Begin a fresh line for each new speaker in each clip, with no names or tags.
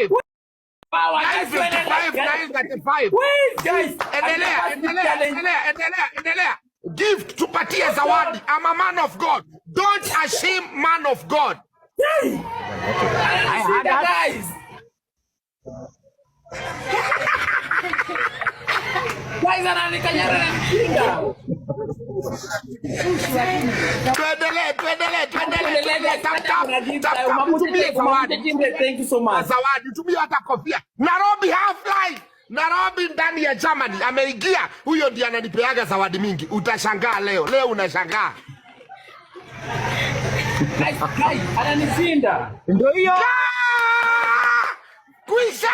9:55.
Power, guys,
9:55,
guys.
9:35.
Wait, guys.
Endelea, endelea, endelea, endelea, endelea. Gift, tupatie zawadi. I'm a man of God. Don't ashame man of God.
Anashinda, guys. Guys, ananikanyara na mshinda.
Tuendelee, tuendelee, tuendelee, tuendelee. Tap, tap, tap, tap. Tumie zawadi.
Thank you so much.
Zawadi, tumie hata kofia. Nairobi half life. Nairobi ndani ya Germany ameingia. Huyo ndiye ananipeaga zawadi mingi. Utashangaa leo. Leo unashangaa.
Guys, guys, ananishinda.
Ndio hiyo.
Ah! Kwisha!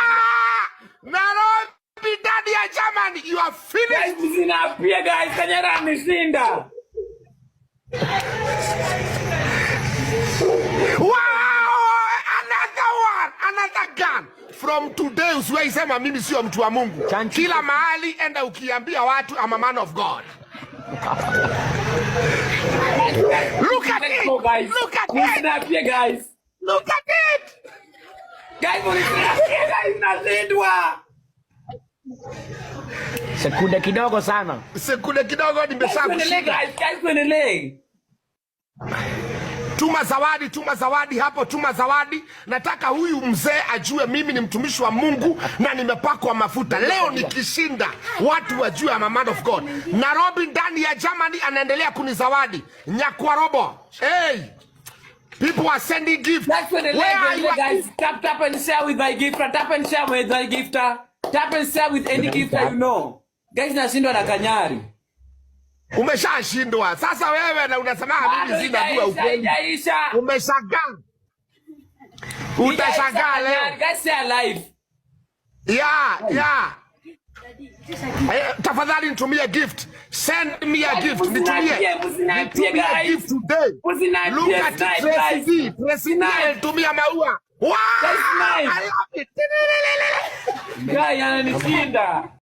Nairobi ndani ya Germany. You are finished.
Guys, msinapia guys, Kanyara ananishinda.
Wow! Another one, another gun. From today usiwahi sema mimi sio mtu wa Mungu.
Chanchi.
Kila mahali enda ukiambia watu I'm a man of God. Look at
Let's
it.
go, guys.
Look at it.
Msinapia guys.
Look at it.
Guys, msinapia guys, nashindwa.
Sekunde kidogo sana.
Sekunde kidogo nimesha
Tuendelee
kushinda.
guys, guys, tuendelee.
Tuma zawadi, tuma zawadi hapo, tuma zawadi. Nataka huyu mzee ajue mimi ni mtumishi wa Mungu na nimepakwa mafuta. Leo nikishinda, watu wajue I'm a man of God. Nairobi ndani ya Germany anaendelea kunizawadi. Nyakwarobo. Hey, people are sending gifts.
Guys, tuendelee,
Where are
tuendelee,
your
guys. Tap, tap and share with my gifter. Tap and share with my gifter. Tap and share with any gifter you know. Guys, nashindwa na Kanyari.
Umeshashindwa sasa wewe, na unasema "Ah, mimi
Bado
sina dua
haijaisha,
ukweli."
haijaisha.
Umeshangaa, utashangaa leo.
Guys, stay alive.
Yeah. Tafadhali nitumie gift. Send me a gift. Nitumie.
Msiniambie, msiniambie,
Nitumie
guys.
gift today.
Msiniambie,
Look at
snipe,
Tracy
guys.
D. Tracy D
Snipe.
alitumia maua. Wow!
Guys, snipe.
I love it.
Guy ananishinda.